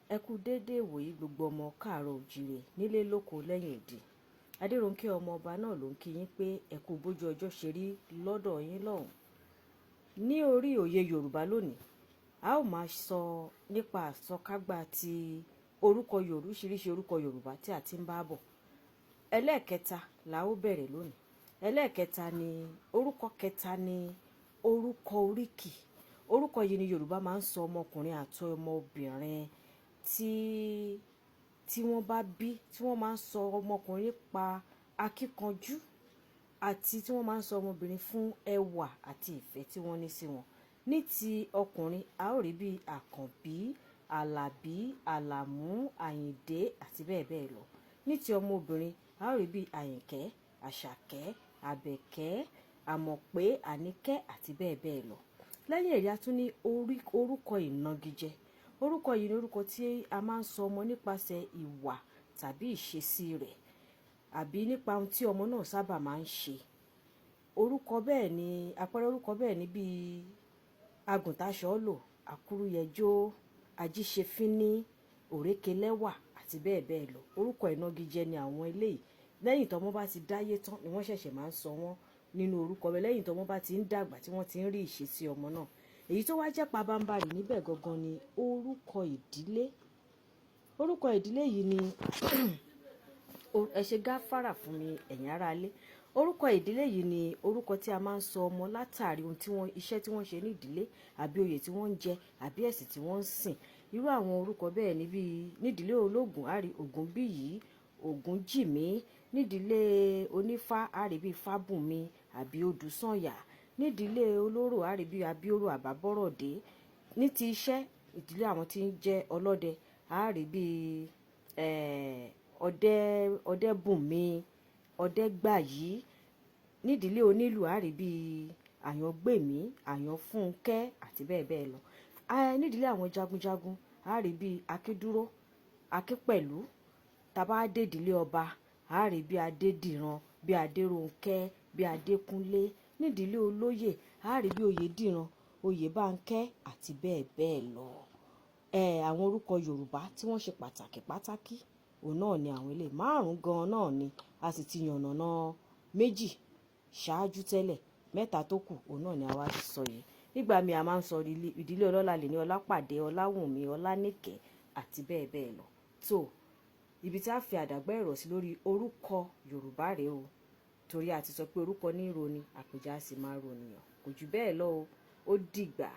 Ẹ kú déédéé ìwòyí, gbogbo ọmọ káàárọ̀ òjíire nílé lóko lẹ́yìn òdì. Adérónkẹ́ ọmọ ọba náà ló ń kí yín pé ẹ kú bójú ọjọ́ ṣe rí lọ́dọ̀ yín lọ́hùn. Ní orí Òye Yorùbá lónìí, a ó máa sọ nípa àsọkágbá ti orúkọ oríṣiríṣi orúkọ Yorùbá tí a ti ń bá bọ̀. Ẹlẹ́ẹ̀kẹta la ó bẹ̀rẹ̀ lónìí. Ẹlẹ́ẹ̀kẹta ni orúkọ kẹta ni orúkọ oríkì. Orúkọ yìí ni Yorùbá máa ń sọ ọmọkùnrin àti ọmọbìnrin tí wọ́n bá bí, tí wọ́n máa ń sọ ọmọkùnrin nípa akíkanjú àti tí wọ́n máa ń sọ ọmọbìnrin fún ẹwà àti ìfẹ́ tí wọ́n ní sí wọn. Ní ti ọkùnrin, a ó rí bí Àkànbí, Àlàbí, Àlàmú, Àyìndé àti bẹ́ẹ̀ bẹ́ẹ̀ lọ. Ní ti ọmọbìnrin, a ó rí bí Àyìnkẹ́, Àṣàkẹ́, Àbẹ̀kẹ́, Àmọ̀pé, Àníkẹ́ àti bẹ́ẹ̀ bẹ́ẹ̀ lọ. Lẹ́yìn èyí, a tún ní orúkọ ìnagijẹ. Orúkọ yìí ni orúkọ tí a máa ń sọ ọmọ nípasẹ̀ ìwà tàbí ìṣesí rẹ̀ àbí nípa ohun tí ọmọ náà sábà máa ń ṣe. Orúkọ bẹ́ẹ̀ ni, àpẹẹrẹ orúkọ bẹ́ẹ̀ ni bíi Agùntàṣọ́lò, Àkúrúyẹjọ́, Ajíṣefínní, Òrékelẹ́wà àti bẹ́ẹ̀ bẹ́ẹ̀ lọ. Orúkọ ìnagijẹ ni àwọn eléyìí. Lẹ́yìn tọ́mọ bá ti dáyé tán ni wọ́n ṣẹ̀ṣẹ̀ máa ń sọ wọ́n nínú orúkọ bẹ́ẹ̀, lẹ́yìn tọ́mọ bá ti ń dàgbà tí wọ́n ti ń rí ìṣesí ọmọ náà. Èyí tó wá jẹ́ pabambarì níbẹ̀ gangan ni orúkọ ìdílé. Orúkọ ìdílé yìí ni, ẹ ṣe gáfárà fún mi, ẹ̀yin aráalé. Orúkọ ìdílé yìí ni orúkọ tí a máa ń sọ ọmọ látàrí ohun tí wọ́n, iṣẹ́ tí wọ́n ṣe ní ìdílé àbí oyè tí wọ́n ń jẹ àbí ẹ̀sìn tí wọ́n ń sìn. Irú àwọn orúkọ bẹ́ẹ̀ ni bíi nídìílé ológun, a rí Ògúnbíyì, Ògúnjìmí. Nídìílé onífá, a rí bíi Fábùnmi àbí Odùsànyà. Nídìílé olóró, a rí bíi Abíóró Àbábọ́rọ̀dé. Ní ti iṣẹ́ ìdílé àwọn tí ń jẹ́ ọlọ́dẹ, a rí bíi ọdẹ, Ọdẹ́bùnmi, Ọdẹ́gbàyí. Nídìílé onílù, a rí bíi Àyàngbèmí, Àyànfúnkẹ́ àti bẹ́ẹ̀ bẹ́ẹ̀ lọ. Nídìílé àwọn jagunjagun, a rí bíi Akíndúró, Akínpẹ̀lú. Tá bá dé ìdílé ọba, a rí bíi Adédìran, bíi Adérónkẹ́, bíi Adékúnlé. Nídìílé olóyè, a rí bíi Oyèdìran, Oyèbánkẹ́ àti bẹ́ẹ̀ bẹ́ẹ̀ lọ. Àwọn orúkọ Yorùbá tí wọ́n ṣe pàtàkì pàtàkì, òun náà ni àwọn eléyìí. Márùn-ún gan náà ni a sì ti yànnàná méjì ṣáájú tẹ́lẹ̀. Mẹ́ta tó kù, òun náà ni a wá sọ yìí. Nígbà míì, a máa ń sọ ìdílé ọlọ́lá lè ní Ọlápàdé, Ọláwùnmí, Ọláníkẹ́ àti bẹ́ẹ̀ bẹ́ẹ̀ lọ. Tó ibi tí a fi àdàgbà ẹ̀rọ sí lórí orúkọ Yorùbá rèé o, torí a ti sọ pé orúkọ ní roni, àpèjá sì máa rònìyàn. Kò jù bẹ́ẹ̀ lọ o. Ó dìgbà.